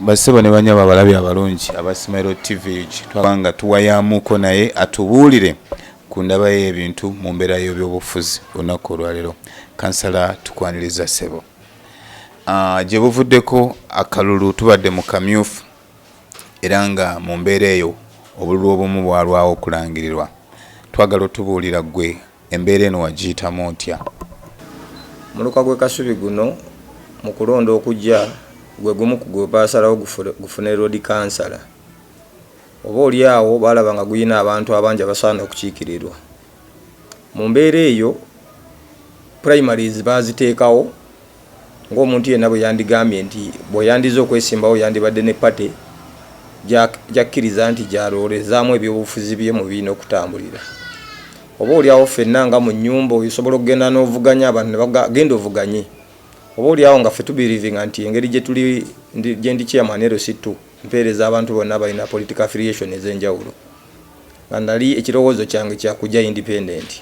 Bassebo ne bannyabo abalabi abalungi aba Smile TV, twabanga tuwayamuko naye atubuulire ku ndaba y'ebintu mu mbeera y'ebyobufuzi olunaku olwaleero. Kansala, tukwaniriza ssebo. Gye buvuddeko akalulu tubadde mu kamyufu, era nga mu mbeera eyo obululu obumu bwalwawo okulangirirwa. Twagala otubuulira ggwe embeera eno wagiyitamu otya? Muluka gw'e Kasubi guno mu kulonda okujja gwe gumu ku gwe baasalawo gufune road kansala. Oba oli awo baalaba nga gulina abantu abangi abasaana okukiikirirwa. Mu mbeera eyo primaries baaziteekawo ng'omuntu yenna bwe yandigambye nti bw'oyandize okwesimbawo yandibadde ne party gyakkiriza nti gyaloolezaamu ebyobufuzi bye mu birina okutambulira. Oba oli awo ffenna nga mu nnyumba osobola okugenda n'ovuganya abantu ne bagenda ovuganye. Oba oli awo nga ffe tubelievinga nti engeri gye tuli gye ndi chairman LC2 mpeereza abantu bonna abalina political affiliation ez'enjawulo, nga nali ekirowoozo kyange kyakujja independent.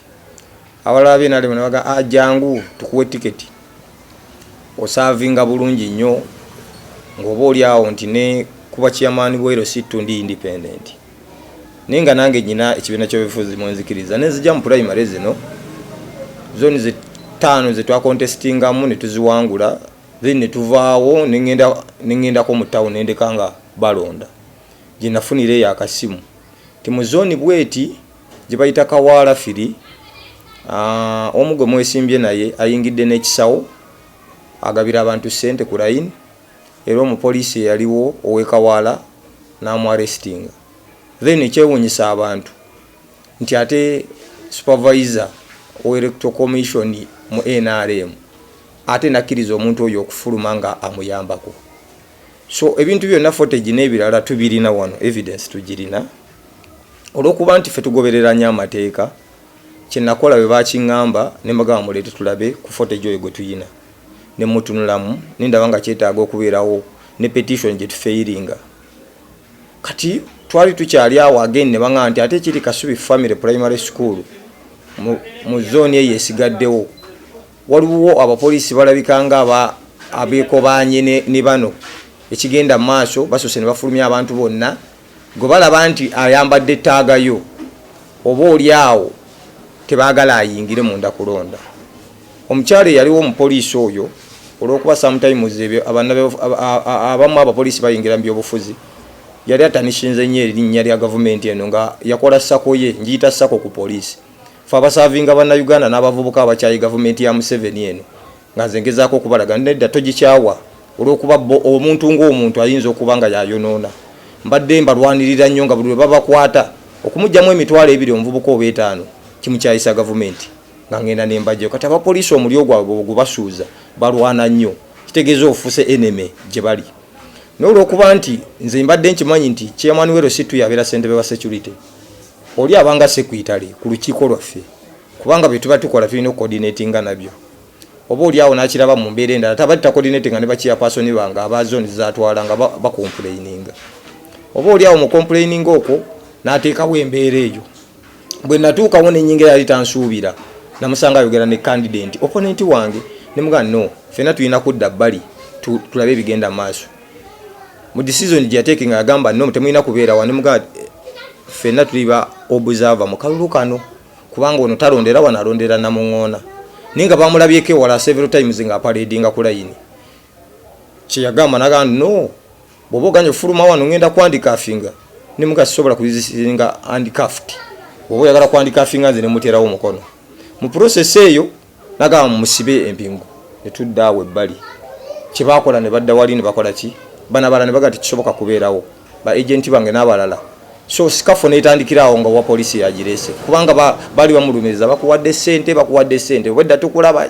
Abalala b'NRM ne bagamba, "Ah, jangu tukuwe tiketi oservinga bulungi nnyo," ng'oba oli awo nti ne kuba chairman bwa LC2 ndi independent, naye nga nange nyina ekibiina ky'obufuzi mwenzikiriza. Nenzija mu primary zino zoni zitaano zetwacontestingamu ne tuziwangula, then ne tuvaawo neŋŋendako mu town nendeka nga balonda gye nafunira eyo akasimu ti mu zooni bweti gye bayita Kawaala Firi, omu gwe mwesimbye naye ayingidde n'ekisawo agabira abantu ssente ku line, era omupoliisi eyaliwo ow'e Kawaala n'amuarrestinga. Then ekyewuunyisa abantu nti ate supervisor wa electoral commission mu NRM ate nakkiriza omuntu oyo okufuluma nga amuyambako. So ebintu byonna, footage n'ebirala tubirina wano, evidence tugirina. Olwokuba nti ffe tugoberera nnyo amateeka, kyenakola bwe bakiŋŋamba ne mbagamba muleete tulabe ku footage oyo gwe tuyina, ne mutunulamu nendaba nga kyetaaga okubeerawo ne petition gye tufilinga. Kati twali tukyali awo again ne baŋŋamba nti ate kiri Kasubi Family Primary School mu zooni eyo esigaddewo waliwo abapoliisi balabika nga abeekobanye ne bano. Ekigenda mu maaso, basoose ne bafulumya abantu bonna gwe balaba nti ayambadde ttaagayo, oba oli awo tebaagala ayingire munda kulonda. Omukyalo eyaliwo omupoliisi oyo, olwokuba sometimes ebyo abamu abapoliisi bayingira mu byobufuzi, yali atarnishinze nnyo erinnya lya gavumenti eno nga yakola SACCO ye, ngiyita SACCO ku poliisi. Fe abaservinga Bannayuganda n'abavubuka abakyayi gavumenti ya Museveni eno, nga nze ngezaako okubalaga nedda togikyawa olwokuba bo omuntu ng'omuntu ayinza okuba nga yayonoona. Mbadde mbalwanirira nnyo nga buli lwe babakwata okumugjamu 20,000 omuvubuka oba 5,000 kimukyayisa gavumenti, nga ngenda nembajjayo. Kati abapoliisi omulyo gwabwe gubasuuza balwana nnyo, kitegeeza ofuuse enemy gye bali. Naye olwokuba nti nze mbadde nkimanyi nti chairman wa LC2 yabeera ssentebe wa security, oli abanga secretary ku lukiiko lwaffe, kubanga bye tuba tukola tulina okucoordinatinga nabyo, oba oli awo nakiraba mu mbeera endala tabadde tacoordinatinga ne bachairperson bange aba zone zatwala nga bacomplaininga, oba oli awo mu complaining okwo n'ateekawo embeera eyo. Bwe natuukawo nenyingira yali tansuubira, namusanga ayogera ne candidate opponent wange, nemugamba, "No, fenna tulina kudda bbali tulabe ebigenda mu maaso." Mu decision gye yateekinga yagamba, "No, temulina kubeera wa." Nemugamba, "Ffenna tuli ba observer mu kalulu kano, kubanga ono talondera wano, alondera Namuŋoona," naye nga bamulabyeko ewala several times nga aparadinga ku layini. Kyeyagamba nagamba, "No, bw'oba oganye ofuluma wano ngenda kuhandcuffinga." Nemuga, "Sisobola kuresistinga handcuffed. Bw'oba oyagala kuhandcuffinga," nze nemuterawo omukono. Mu process eyo nagamba, "Musibe empingu." Netudda awo ebbali. Kyebakola ne badda wali ne bakola ki banabala ne baga tikisoboka kubeerawo ba agent bange n'abalala. So scuffle netandikira awo nga wa polisi yagireese, kubanga baali bamulumiriza, "Bakuwadde sente, bakuwadde sente, obwedda tukulaba,"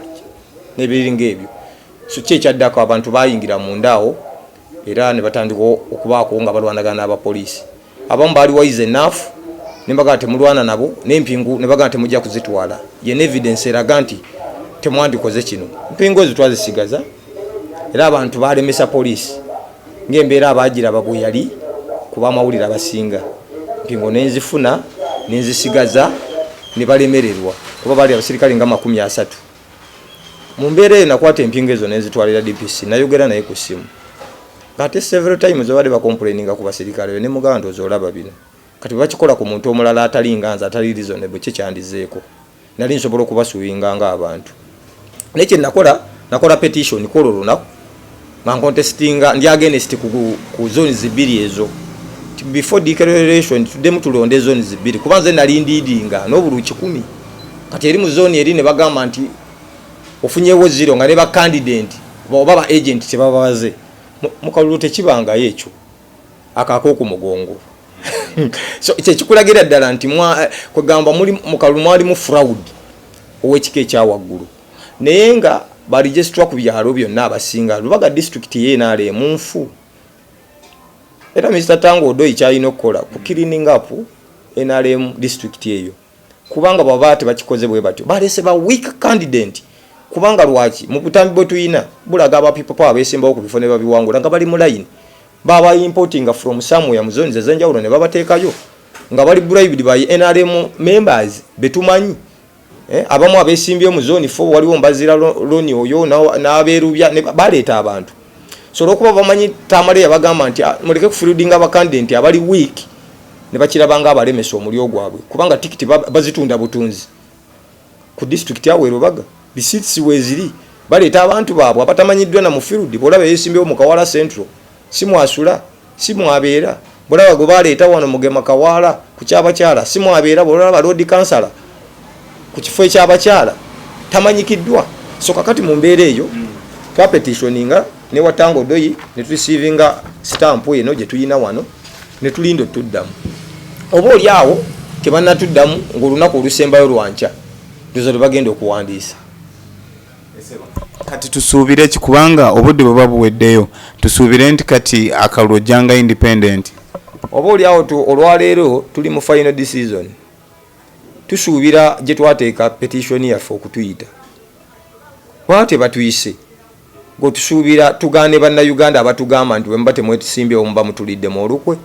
n'ebiringa ebyo. So ki ekyaddako, abantu bayingira munda awo era ne batandika okubaako nga balwanagana n'abapoliisi. Abamu baali wise enough ne bagamba, "Temulwana nabo," n'empingu ne bagamba, "Temujja kuzitwala." Yena evidence eraga nti temwandikoze kino. Mpingu ezo twazisigaza era abantu balemesa poliisi ng'embeera abagiraba bwe yali kuba amawulire abasinga. Mpingo nenzifuna nenzisigaza ne balemererwa kuba baali abasirikale nga 30. Mu mbeera eyo nakwata empingo ezo nenzitwalira DPC, nayogera naye ku ssimu. Ate several times babadde bacomplaininga ku basirikale ne muganda, ndowooza olaba bino. Kati bakikola ku muntu omulala atali nga nze, atali reasonable, kye kyandizeeko nali nsobola okubasuinga ng'abantu. Naye kye nakola, nakola petition kwolwo olunaku nga ncontestinga, ndi against ku zones bbiri ezo. Before declaration tuddemu tulonde zones bbiri, kuba nze nali ndiidinga n'obululu 100. Kati eri mu zone eri ne bagamba nti ofunyewo zero, nga ne ba candidate oba ba agent tebabaze. Mu kalulu tekibangayo ekyo akako ku mugongo. So kyekikulagira ddala nti kwegamba mu kalulu mwalimu fraud ow'ekika ekyawaggulu. Naye nga ba registrar ku byalo byonna abasinga, Lubaga district ye NRM nfu. Era Mr Tanga Odoi kyalina okukola ku cleaning up NRM district eyo, kubanga bwaba tebakikoze bwe batyo, balese ba weak candidate. Kubanga lwaki? Mu butambi bwe tuyina bulaga aba People Power abesimbawo ku bifo ne babiwangula nga bali mu line, baba importinga from somewhere mu zones ez'enjawulo ne babateekayo nga bali bribed by NRM members betumanyi. Abamu abesimbye mu zone 4, waliwo Mbazira Loni oyo n'abeerubya baleeta abantu. So olwokuba bamanyi Tamale yabagamba nti, "Ah, muleke kufieldinga abacandidate abali weak," ne bakiraba nga abalemesa omulyo gwabwe, kubanga tikiti bazitunda butunzi ku district awo e Lubaga, receipts weeziri. Baleeta abantu baabwe abatamanyiddwa na mu field. Bwolaba yesimbyewo mu Kawala Central, si mwasula, si mwabeera. Bwolaba gwe baleeta wano Mugema Kawaala ku kyabakyala, si mwabeera. Bwolaba lord kansala ku kifo ekyabakyala tamanyikiddwa. So kakati mu mbeera eyo twapetitioninga ne Watanga Odoi ne tureceivinga stamp eno gye tuyina wano, ne tulinda otuddamu. Oba oli awo tebannatuddamu, ng'olunaku olusembayo lwankya, ndoza lwe bagenda okuwandiisa. Kati tusuubire ki? Kubanga obudde bwe buweddeyo, tusuubire nti kati akalulu ojjanga independent? Oba oli awo olwaleero tuli mu final decision. Tusuubira gye twateeka petition yaffe okutuyita. Bwaba tebatuyise, gwetusuubira tugaane Bannayuganda abatugamba nti bwemuba temwesimbyewo muba mutuliddemu olukwe.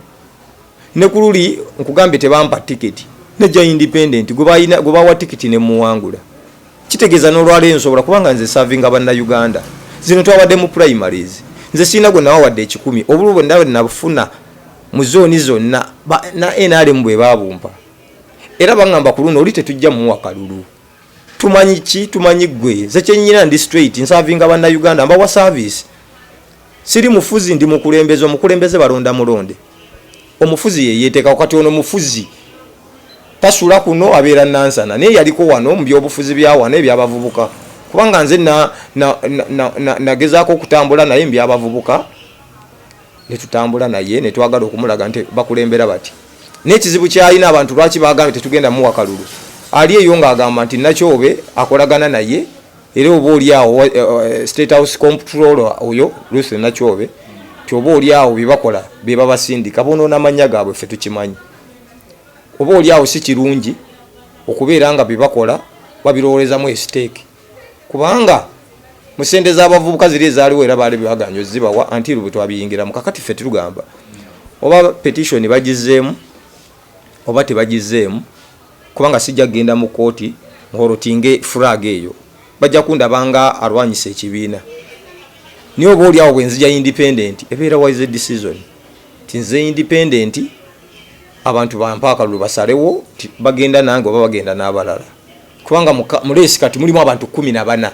Ne ku luli nkugambye tebampa tiketi, nejja independent, gwe bawa tiketi nemuwangula. Kitegeeza n'olwaleero nsobola, kubanga nze servinga Bannayuganda. Zino twabadde mu primaries, nze sirina gwe nawawadde 100. Obululu bwe nabufuna mu zooni zonna na NRM bwe babumpa, era baŋŋamba ku luno oli tetujja muwa kalulu. Tumanyi ki? Tumanyi ggwe. Nze kyenyina ndi straight, nservinga Bannayuganda, mbawa service. Siri mufuzi, ndi mukulembeze. Omukulembeze balonda mulonde, omufuzi yeyeteekako. Kati ono mufuzi, tasula kuno, abeera Nansana, naye yaliko wano mu byobufuzi bya wano ebyabavubuka, kubanga nze nagezaako okutambula naye mu byabavubuka, netutambula naye netwagala okumulaga nti bakulembera bati. N'ekizibu kyalina, abantu lwaki bagambye tetugenda muwa kalulu, ali eyo ng'agamba nti Nakyobe akolagana naye, era oba oli awo State House Comptroller oyo Ruth Nakyobe, ti oba oli awo byebakola bebabasindika bonoona amannya gaabwe. Ffe tukimanyi, oba oli awo si kirungi okubeera nga byebakola babirowoolezamu estake, kubanga mu sente z'abavubuka ziri ezaaliwo era baali baganye ozibawa until bwe twabiyingiramu. Kakati ffe tulugamba oba petition bagizeemu oba tebagizeemu, kubanga sijja kugenda mu kooti ng'olotinge flag eyo, bajja kundaba nga alwanyisa ekibiina. Naye oba oli awo bwenzija independent, ebeera wise decision ti nze independent, abantu bampa akalulu basalewo ti bagenda nange oba bagenda n'abalala. Kubanga mu race kati mulimu abantu 14.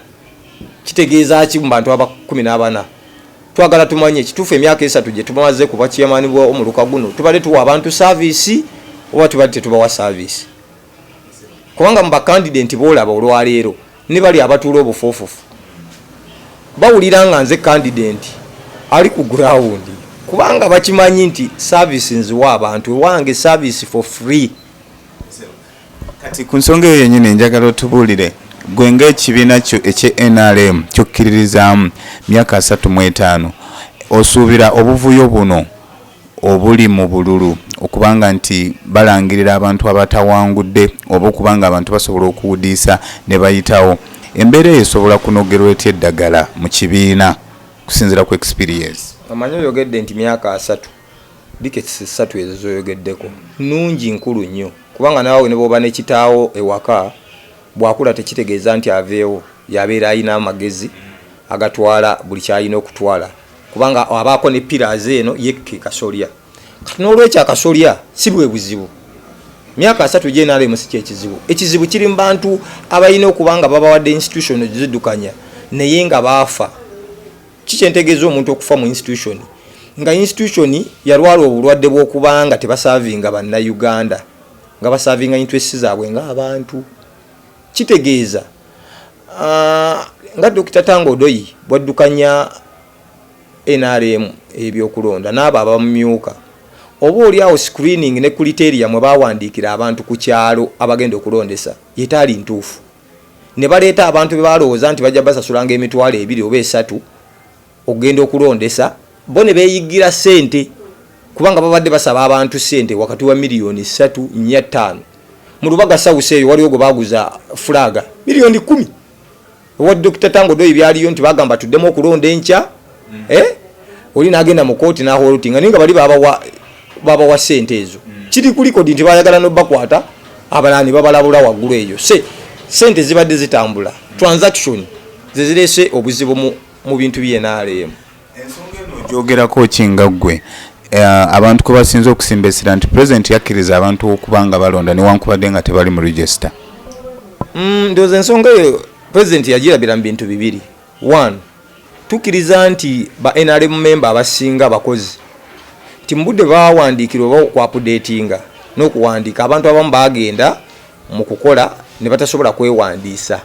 Kitegeeza ki mu bantu aba 14? Twagala tumanye ekituufu. Emyaka 3 gye tumaze kuba chairman omuluka guno, tubadde tuwa abantu service oba tubadde tetubawa service? Kubanga mu bacandidate boolaba olwaleero ne bali abatuula obufuufufu bawulira nga nze candidate ali ku ground, kubanga bakimanyi nti service nziwa abantu ewange service for free. Kati ku nsonga eyo yenyini, njagala otubuulire gwe ng'ekibiina kyo ekye NRM kyokkiririzaamu myaka 35, osuubira obuvuyo buno obuli mu bululu, okubanga nti balangirira abantu abatawangudde oba okubanga abantu basobola okuwudiisa ne bayitawo, embeera eyo esobola kunogerwa etya eddagala mu kibiina kusinziira ku experience? Amanyi oyogedde nti myaka 30, decades 3 ezo zoyogeddeko nungi, nkulu nnyo, kubanga naawe ne bwoba nekitaawo ewaka bwakula tekitegeeza nti aveewo yabeera alina amagezi agatwala buli kyalina okutwala. Kubanga abaako ne pillars eno yekke kasolya. Kati n'olwekyo akasolya si bwe buzibu. Myaka 30 gye NRM si kyekizibu. Ekizibu kiri mu bantu abalina okuba nga babawadde institution ziddukanya naye nga baafa. Kikyentegeeza omuntu okufa mu institution, nga institution yalwala obulwadde bw'okubanga tebaservinga bannayuganda, nga baservinga interest zaabwe ng'abantu. Kitegeeza nga Dr Tanga Odoi bwaddukanya NRM ebyokulonda n'abo abamumyuka, oba oli awo screening ne criteria mwe bawandiikira abantu ku kyalo abagenda okulondesa yetaali ntuufu, ne baleeta abantu be balowooza nti bajja basasulanga 20,000 oba 3 okugenda okulondesa, bo ne beeyigira ssente, kubanga babadde basaba abantu ssente wakati wa miliyoni 3, 4, 5. Mu Lubaga South eyo waliwo gwe baguza flag miliyoni 10. Ewa Dr Tanga Odoi byaliyo nti bagamba tuddemu okulonda enkya, eh? Oli n'agenda mu kooti n'ahaltinga, naye nga bali babawa ssente ezo. Kiri ku record nti bayagala nobakwata, abalala ne babalabula waggulu eyo. Se sente zibadde zitambula, transaction zezireese obuzibu mu bintu by'NRM. Ensonga eno ogyogerako ki nga ggwe? Abantu kwe basinze okusimba essira nti President yakkiriza abantu okuba nga balonda newankubadde nga tebali mu register. Ndowooza ensonga eyo President yagirabira mu bintu bibiri. One, tukkiriza nti ba NRM member abasinga bakozi, nti mu budde bawandiikira oba okuupdatinga n'okuwandiika, abantu abamu bagenda mu kukola ne batasobola kwewandiisa.